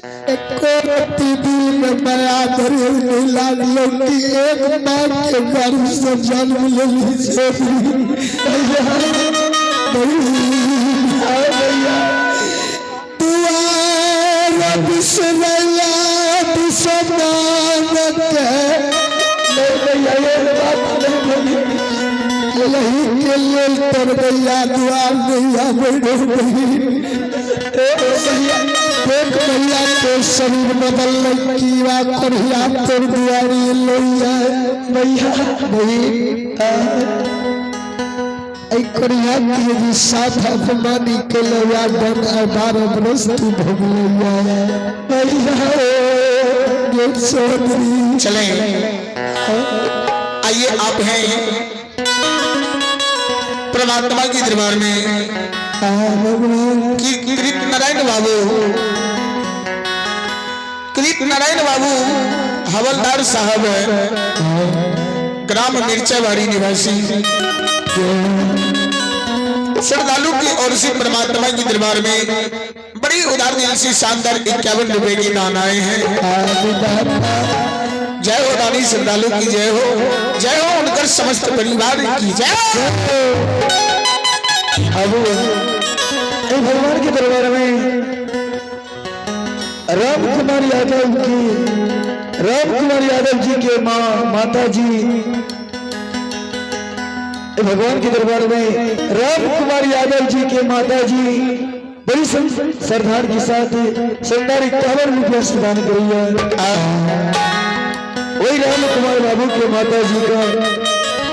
एको रत्ती दिल में माया दर्द नहीं लागलो कि एक माँ के गर्भ से जन्म लेली से। भैया, भैया, दुआर बिसरैया बिसमान के। नहीं भैया, ये बात नहीं बोली। यही के लेल तोर भैया दुआर नहीं आबै रहो। ए भैया। देख भैया, के शरीर बदल कीड़ा कोढ़िया तोर दुआरी लोइया। भैया। ऐ कोढ़िया के जी साथ अपमानी के लोया डन 12 बरस तू भोगलैया। भैया। गे चौधरी। चले आइए, आप हैं परमात्मा के दरबार में। भगवान। कि कृत नारायण बाबू, कृत नारायण बाबू हवलदार साहब है, ग्राम मिर्चाबाड़ी निवासी, श्रद्धालु की ओर से परमात्मा के दरबार में बड़ी उदार दिल से शानदार 51 रुपए की दान आए हैं। जय हो दानी श्रद्धालु की जय हो, जय हो उनकर समस्त परिवार की जय हो। अब ए भगवान के दरबार में राम कुमार यादव की, राम कुमार यादव जी के माँ माता जी, ए भगवान के दरबार में राम कुमार यादव जी के माता जी बड़ी सरदार के साथ सरदार 51 रुपया से दान करिए। वही राम कुमार बाबू के माता जी का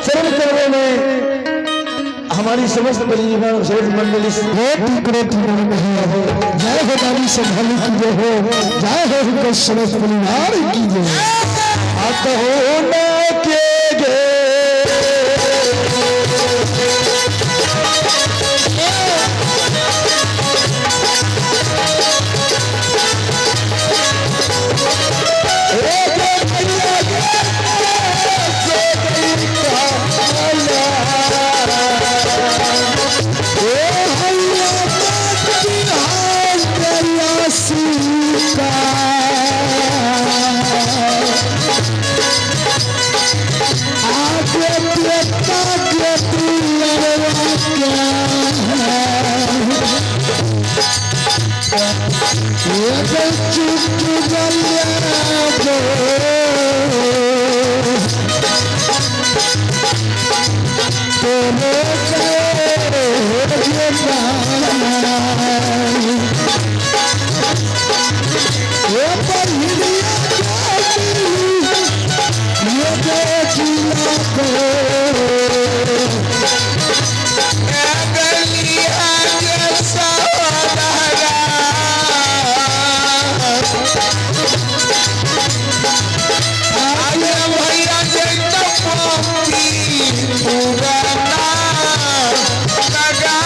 चरण करने में हमारी समस्त परिवार, समस्त मंडली। कोटि कोटि नमन है। जय हो दानी श्रद्धालु की जय हो, जय हो उनके समस्त परिवार की जय। आता हो ना के गे। ओ हैया बिहार सीता। आगे बेटा के दुलरवा के ये चुप गलिया दो तेरे के ये बहिरिया ये देखिया को। गलिया के सौदागर। आगे भैया जैत पपी पुराना लगा।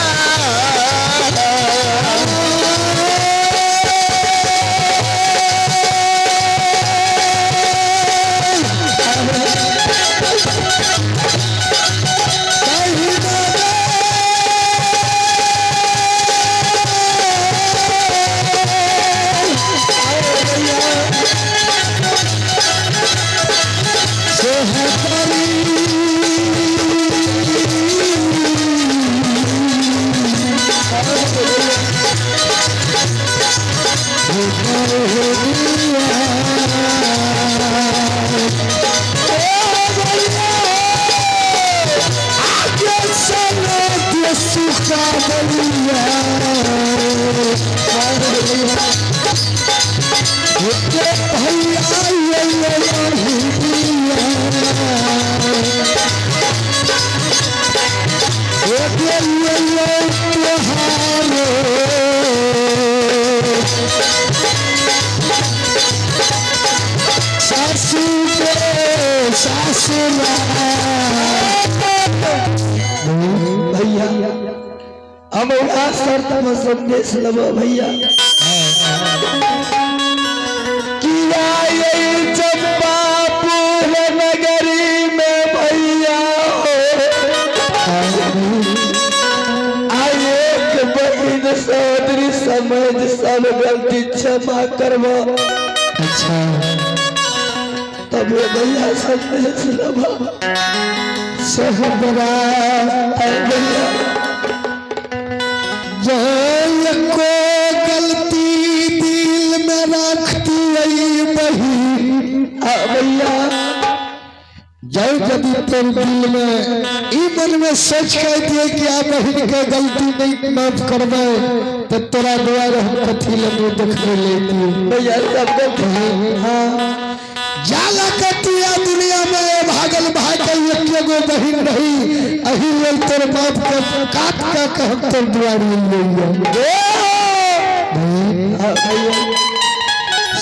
सासू के सासुरा। भैया, हम शर्त में संदेश लब भैया किया यही चंपापुर नगरी में भैया हो आ एक बहिन सौदरी समझ। सब गलती क्षमा करबो। अच्छा। तबे भैया संदेश लेबो। सोहदरा भैया जय को गलती दिल में रखती आई बही। भैया जय यदि तेरे दिल में ई मन में सोच के दिए कि आ बहिन के गलती नहीं माफ करबे तो तोरा दुआर हम कथी ले मुंह देखने लेती। भैया सब गलती। हाँ जाला कतिया दुनिया में भागल भाई के एगो बहिन रही, अही लेल तोर बाप के काट के हम तोर दुआरी ले। भैया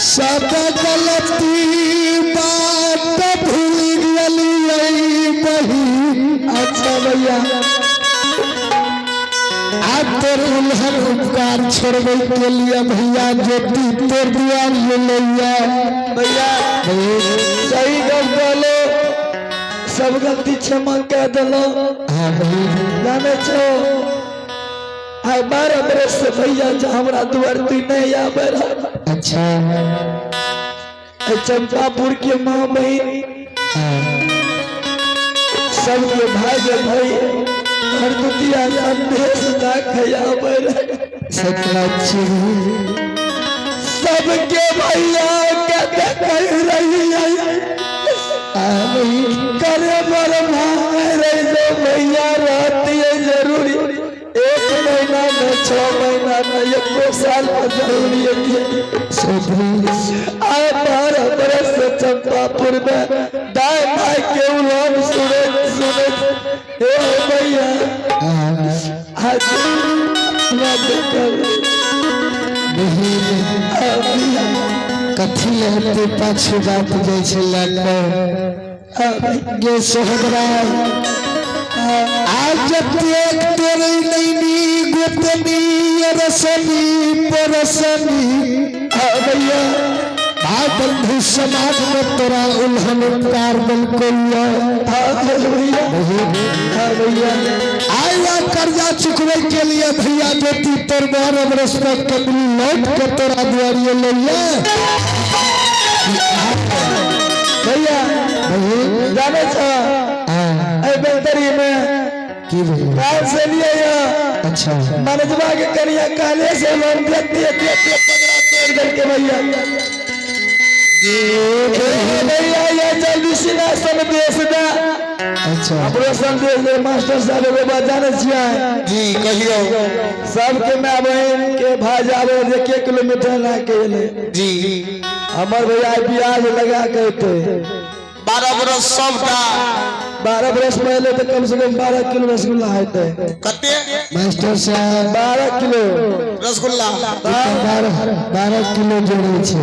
सब गलती बात भूल गेलियै बहिन। अच्छा भैया आ तोर उल्हन उपकार छोड़बे के लिए भैया ज्योति तोर दुआर ले। भैया सही गप कहलो, सब गलती क्षमा कर दिलो। हाँ बहिन। जाने छो आइ 12 बरस से भैया जो हमरा दुआर तू नहीं आबे रहा। अच्छा। चंपापुर के माँ बहन हाँ सबके भाई के भाई हर दुतिया संदेश ना खयाबे रहे। सतलाची सबके भैया के देख रही हाँ बहिन। करे मर भाग रही जो भैया रहती है जरूरी। 1 महीना में 6 महीना में 1 साल में जरूरी है। सोधरी आए 12 बरस से चंपापुर में दाएं भाई के उलाम सुने सुने हे भैया हाँ आज ना देखल। बहिन भैया कथी लेते पाछू बात जाइ छै लए भैया गे सोहदरा आज एक तोरे नैनी गोतनी रसनी परसनी। भैया भाई बंधु समाज में तोरा उल्हन उपकार बिल्कुल। भैया भैया आया कर्जा चुकवे के लिए भैया ज्योति तोर 12 बरस तक कबरी लौट के तोरा दुआरिये ले। भैया जाने छो हाँ बेलतरी में की भैया काल से लिए यहाँ अच्छा। मनजवा के करिया काले से लोन देती है पकड़ा तोड़ करके भैया भैया ये जल्दी सीना संदेश दा। अच्छा। हमरो संदेश दे मास्टर साहब एगो बात जाने छियै जी कहियो। सबके माय बहिन के भाई जाबे जे के किलोमीटर ला के एले जी हमर भैया प्याज लगा के एते 12 बरस सबटा 12 बरस पहले तो कम से कम 12 किलो रसगुल्ला होते। कते मास्टर साहब 12 किलो रसगुल्ला 12 किलो जोड़े छै।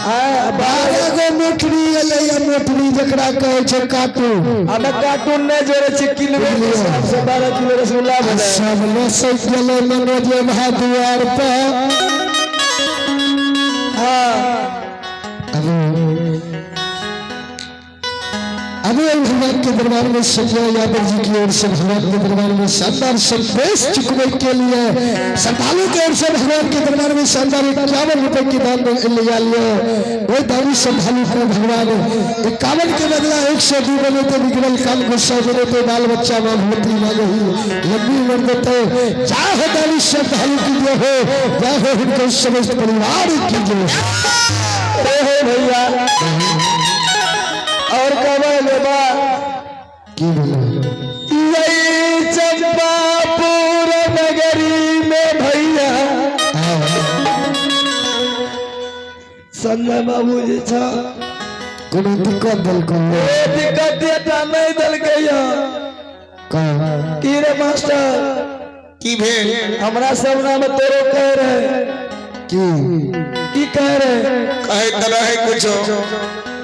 12 12 गो मोटरी एलै या मोटरी जकरा कहै छै कार्टून। हमे कार्टून नहीं जोड़े छी किलो के हिसाब से 12 किलो रसगुल्ला भेलै। सब लसक गेलै मनोज भाई दुआर पर। हाँ अभी भगवान के दरबार में संजय यादव जी की ओर से भगवान के दरबार में शानदार संदेश चुकने के लिए श्रद्धालु की ओर से भगवान के दरबार में शानदार 51 रुपए की दान लिया लिए। वही दानी श्रद्धालु को भगवान 51 के बदला 102 बने तो बिगड़ल काल गुस्सा बने तो बाल बच्चा माँ भगवती मांगे ही लंबी उम्र देते। चाहे दानी श्रद्धालु की जो हो चाहे उनके समस्त परिवार की जो हो। भैया और कब की बोलो यही चंपापुर नगरी में भैया संजय बाबू जी छा कोनो दिक्कत देलको ए दिक्कत एटा नहीं देलकै की रे मास्टर की भेल हमरा सब नाम तोरो कह रहे की की कह रहे कहे त रहे कुछो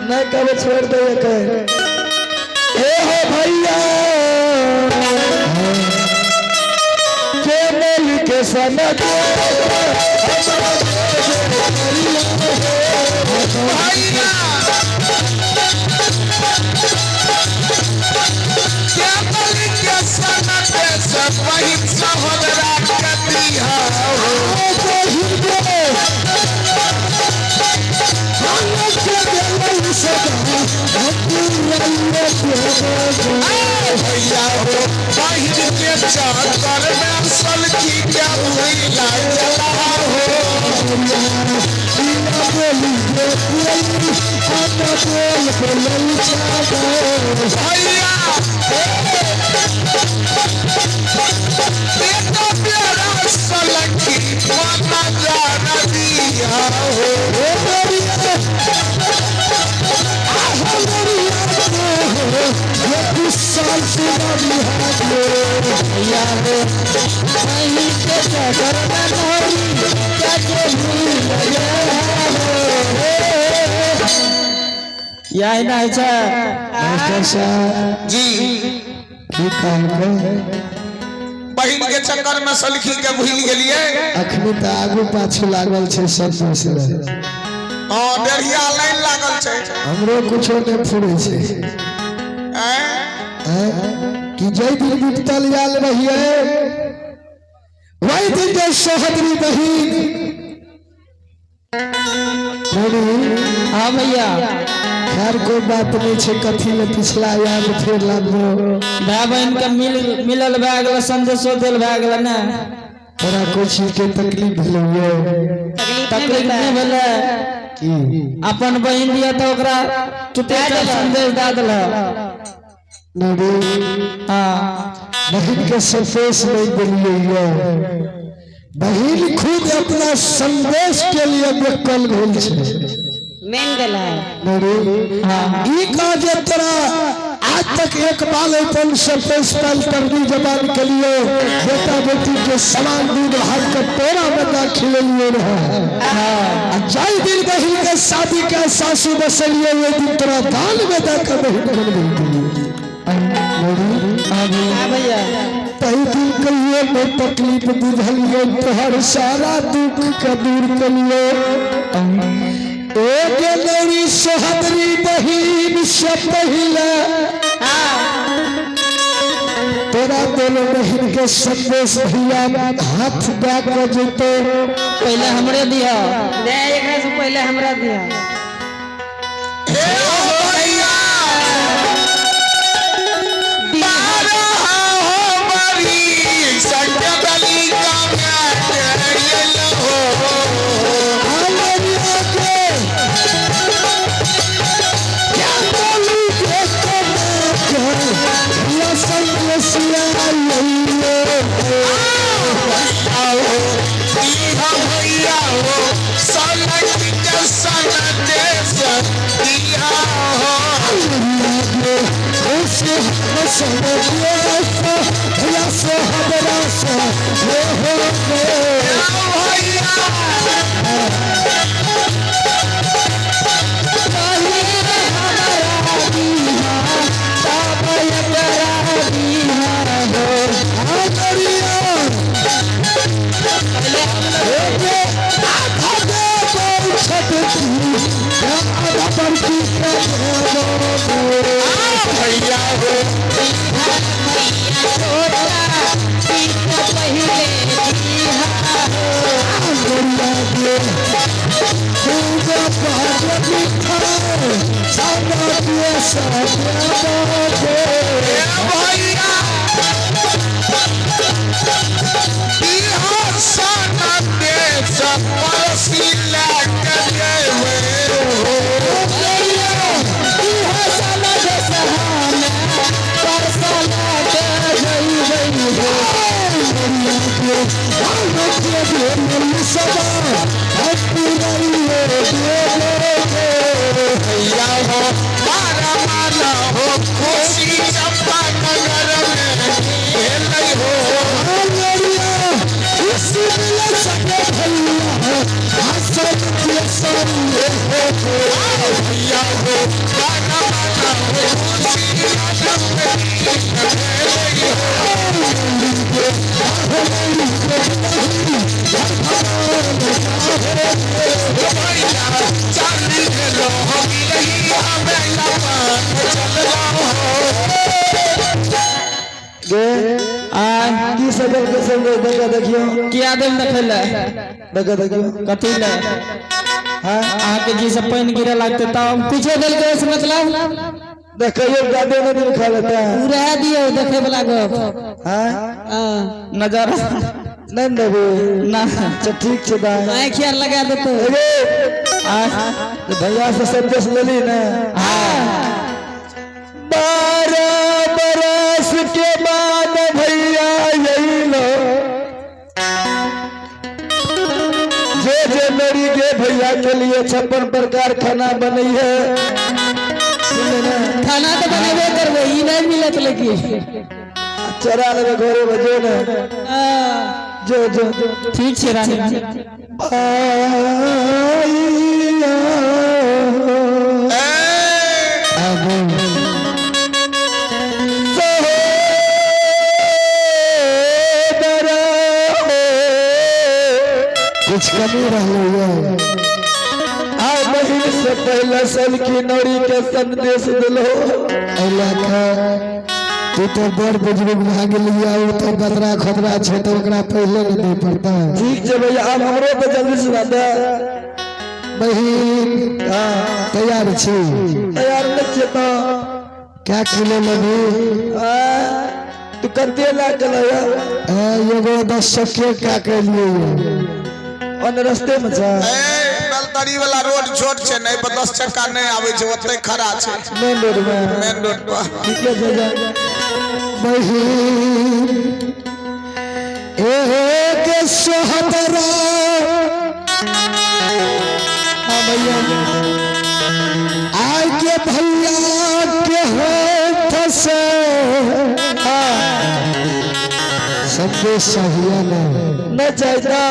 नहीं कहे छोड़ दे कहे ए हो भैया के मिल के सनक क्या बोली के सनक से वही सहोदरा कती हो। के चक्कर में सलखी के भूला चला हो। भैया बेटा प्यारा सलखी माना जाना दिया हो। यही ना होइ छै। मास्टर साहब जी। की कहलकै? बहिन के चक्कर में सलखी के भूल गेलिए। अखनी तऽ आगू पाछू लागल छै सब दूसरे। हाँ, डेढ़िया लाइन लागल छै। हमरो कुछो नहि फुरै छै। ऐं? हैं? कि जै दिन विपतल आयल रहिए वही दिन जे सोहदरी बहिन बोली। हाँ भैया। खैर कोई बात नहीं छै, कथी ले पिछला याद फेर लागलो। भाय बहिन के मिलल भए गेल, संदेशो देल भए गेल ने। तोरा कोई चीज के तकलीफ भेलौ? तकलीफ नहि भेलै। की? अपन बहिन दिया तऽ ओकरा चुपचाप संदेश दए देलक। नहीं। हाँ। बहिन के संदेश नहीं दिलिए ये, बहिन खुद अपना संदेश के लिए बेकल भेल छै। मेन गेल है। नहीं। हाँ। ई कह जे तोरा आज तक एक बाल अपन संदेश पाल तरनी जबान के लिए बेटा बेटी के समान दूध भात के तोरा बता खिलेलिए रहे, आ जाहि दिन बहिन के शादी के सासू बसलिए ओहि दिन तोरा दान में दे के बहिन बनबे दिलिए। हाँ भैया। हाँ भैया। तही दिन कहिए में तकलीफ बुझलिए, तोहर सारा दुख के दूर कलिए। एक नौरी सोहदरी बहिन से पहले तोरा दोनों बहिन के संदेश भैया हाथ दे के जेते। पहले हमरे दिया। नहीं, एकरा से पहले हमरा दिया। हे हो भैया, बारह हो बरी सटबली का गेल हो। हालेलुया के क्या बोलू के भैया संदेशिया आइए। आओ दीहा भैया हो सलख के संदेश दिया हो। भैया भैया हो। हे भैया दीहा संदेश परसी लैके गेवे हो। भैया हो बारह माना हो खुशी चंपा नगर में भेलै हो। भैया हो बारह माना हो खुशी नगर में भेलै हो। भैया चल गेलो हम रही हमें लपन चललो हो। गे आ की सकल के संदेश देखा देखियो। किया देम देखै ले? देखा देखियो। कथी ले? हाँ। अहाँके जी से पानि गिरे लागते तब कुछो देलकै से मतलब। देखियो जादे नहीं दिन खा लेता है। उ रह दियो देखे वाला गप। हाँ हाँ, नजर नहीं देबे ना। अच्छा ठीक छै दाय। आँखि आर लगा देतो। अरे तो भैया से संदेश लेली ना। 12 बरस के बाद भैया यही लो जे जे मेरी के भैया के लिए 56 प्रकार खाना बनी है। खाना तो बनेबे करबे, ई नहीं मिलत लेकिन चरा लेबे घरे बजो ना। हाँ, जो जो ठीक छै रानी। कुछ कमी रहलै आ बहिन से पहले सल की नौरी के संदेश दिलो। एहि लए कऽ तू तो बड़ बुजुर्ग भए गेलियै, ओ तो बदरा खोदरा छै तऽ ओकरा पहिले ने दिअ पड़तै। ठीक छै भैया, आब हमरो पे जल्दी सुना दे। बहिन हाँ तैयार छी? तैयार नहीं छियै तो क्या किलो लेबही? तू कते लए के लया? एगो 10 चक्के क्या केलियै? ओने रस्ते में जा। बेलतरी वाला रोड छोट छै, नहीं पर 10 चक्का नहीं आवे छै, ओते खड़ा छै मेन रोड में। मेन रोड पर। ठीक है जा जा। बहिन एक सोहदरा हाँ भैया आय के भैया के हाथ से संदेश चाहिए ना? न चाहिए।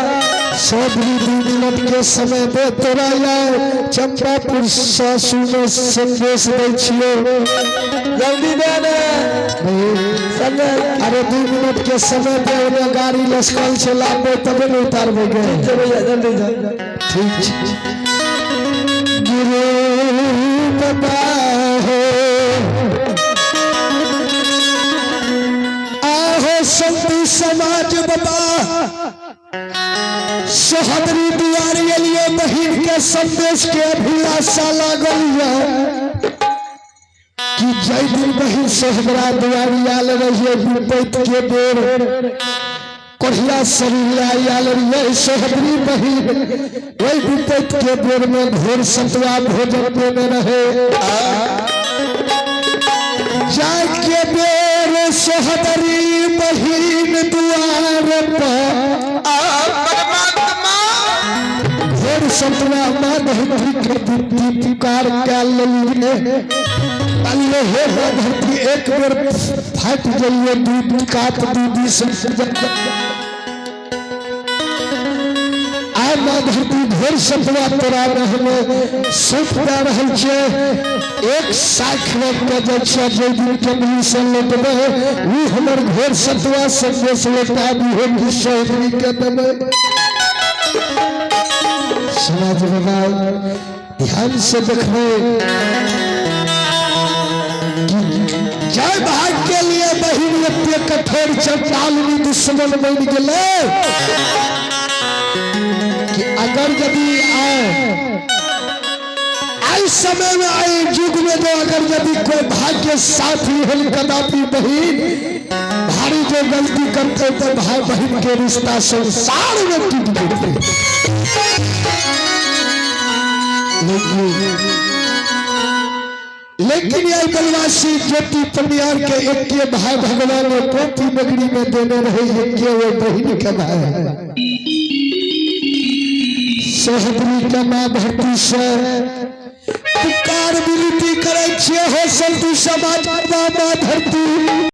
सब भी 2 मिनट के समय दे तोरा यार चंपापुर सासू में संदेश दै छियो। जल्दी दे ने। संदेश। अरे 2 मिनट के समय दे, ओने गाड़ी लसकल छै लाबे तबे ने उतारबे गे। ठीक छै भैया जल्दी जा। ठीक छै। गुरु बाबा हो आहो संत समाज बाबा सोहदरी दुआरी एलिए बहिन के संदेश के अभिलाषा लागल यऽ कि जय दिन बहिन सोहदरा दुआरी आयल रहिए विपैत के बेर कोढ़िया शरीर आयल रहिए सोहदरी बहिन ओहि विपैत के बेर में घोर सतुआ भोजन देने रहे। जाय के बेर सोहदरी बहिन दुआर पर परमात्मा घोर सतुआ माँ धरती के विनती पुकार कए लेलिए। अल्ले हे माँ धरती एक बेर फाटि जाइए दूध कात दूधी से आय माँ धरती घोर सतुआ तोरा हमे सौंप दए रहल छियै। एक साख के जे छै जे दिन के मिली से लौटबै उ हमर घोर सतुआ संदेश लौटा दिहो कि सोहदरी के देबै। समाज बाबा ध्यान से देखबै कि जय भाग के लिए बहिन एते कठोर चंडालनी दुश्मन बनि गेलै कि अगर यदि आए आई समय में आई युग में जो अगर यदि कोई भाग्य साथी होल कदापि बहिन भारी जो गलती करते तो भाई बहन के रिश्ता संसार में टूट जाते। लेकिन यह बलवासी ज्योति परियार के एक के भाई भगवान ने पोती नगरी में देने रहे एक के वो बहन के भाई सोहदरी के माँ धरती से पुकार विनती करे छियै हो संत समाज माँ धरती।